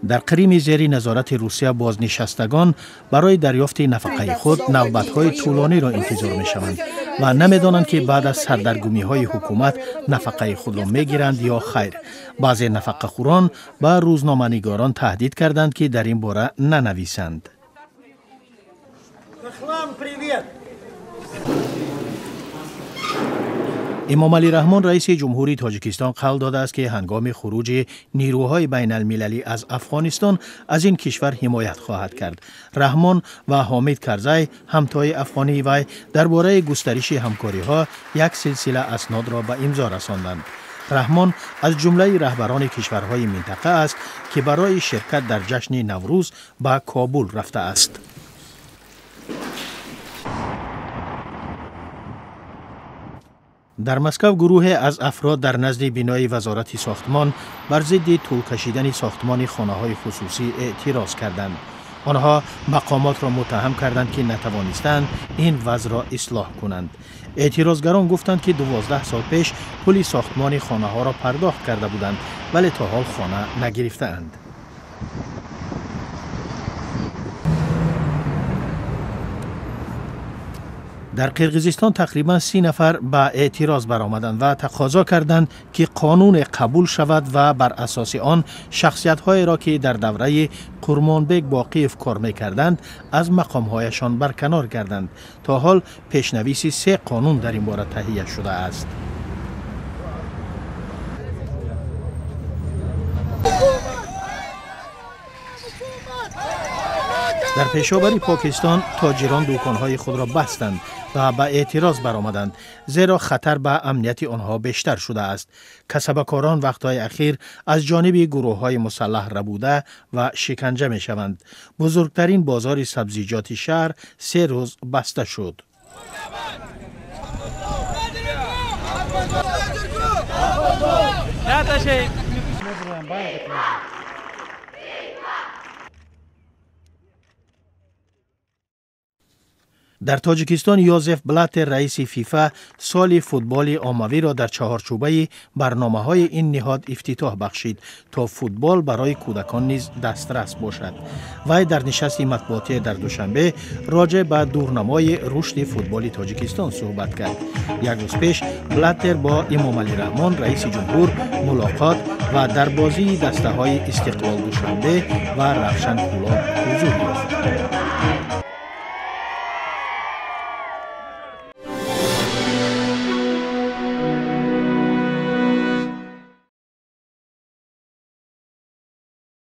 Дар Қрими зери назорати Русия бознишастагон барои дарёфти нафақаи худ навбатҳои тӯлониро интизор мешаванд ва намедонанд, ки баъд аз сардаргумиҳои ҳукумат нафақаи худро мегиранд ё хайр. Баъзе нафақахӯрон ба рӯзноманигорон таҳдид карданд, ки дар ин бора нанависанд. Эмомалӣ Раҳмон, раиси ҷумҳурии Тоҷикистон, қавл додааст, ки ҳангоми хуруҷи нирӯҳои байналмилалӣ аз Афғонистон аз ин кишвар ҳимоят хоҳад кард. Раҳмон ва Ҳомид Карзай, ҳамтои афғонии вай, дар бораи густариши ҳамкориҳо як силсила аснодро ба имзо расонданд. Раҳмон аз ҷумлаи раҳбарони кишварҳои минтақа аст, ки барои ширкат дар ҷашни Наврӯз ба Кобул рафтааст. Дар Москав гурӯҳе аз афрод дар назди бинои вазорати сохтмон бар зидди тӯл кашидани сохтмони хонаҳои хусусӣ эътироз карданд. Онҳо мақомотро муттаҳам карданд, ки натавонистанд ин вазъро ислоҳ кунанд. Эътирозгарон гуфтанд, ки 12 сол пеш пули сохтмони хонаҳоро пардохт карда буданд, вале то ҳол хона нагирифтаанд. Дар Қирғизистон тақрибан 30 нафар ба эътироз баромаданд ва тақозо карданд, ки қонуне қабул шавад ва бар асоси он шахсиятҳоеро, ки дар давраи Қурмонбек Боқиев кор мекарданд, аз мақомҳояшон барканор карданд. То ҳол пешнависи се қонун дар ин бора таҳия шудааст. Дар Пешовари Покистон тоҷирон дуконҳои худро бастанд ва ба эътироз баромаданд, зеро хатар ба амнияти онҳо бештар шудааст. Касабакорон вақтҳои ахир аз ҷониби гурӯҳҳои мусаллаҳ рабуда ва шиканҷа мешаванд. Бузургтарин бозори сабзиҷоти шаҳр 3 рӯз баста шуд. Дар Тоҷикистон Йозеф Блаттер, раиси ФИФА, соли футболи оммавиро дар чаҳорчӯбаи барномаҳои ин ниҳод ифтитоҳ бахшид, то футбол барои кӯдакон низ дастрас бошад. Вай дар нишасти матбуотӣ дар Душанбе роҷеъ ба дурнамои рушди футболи Тоҷикистон суҳбат кард. Як рӯз пеш Блаттер бо Эмомалӣ Раҳмон, раиси ҷумҳур, мулоқот ва дар бозии дастаҳои Истиқлол Душанбе ва Равшан Кӯлоб ҳузур ёфт.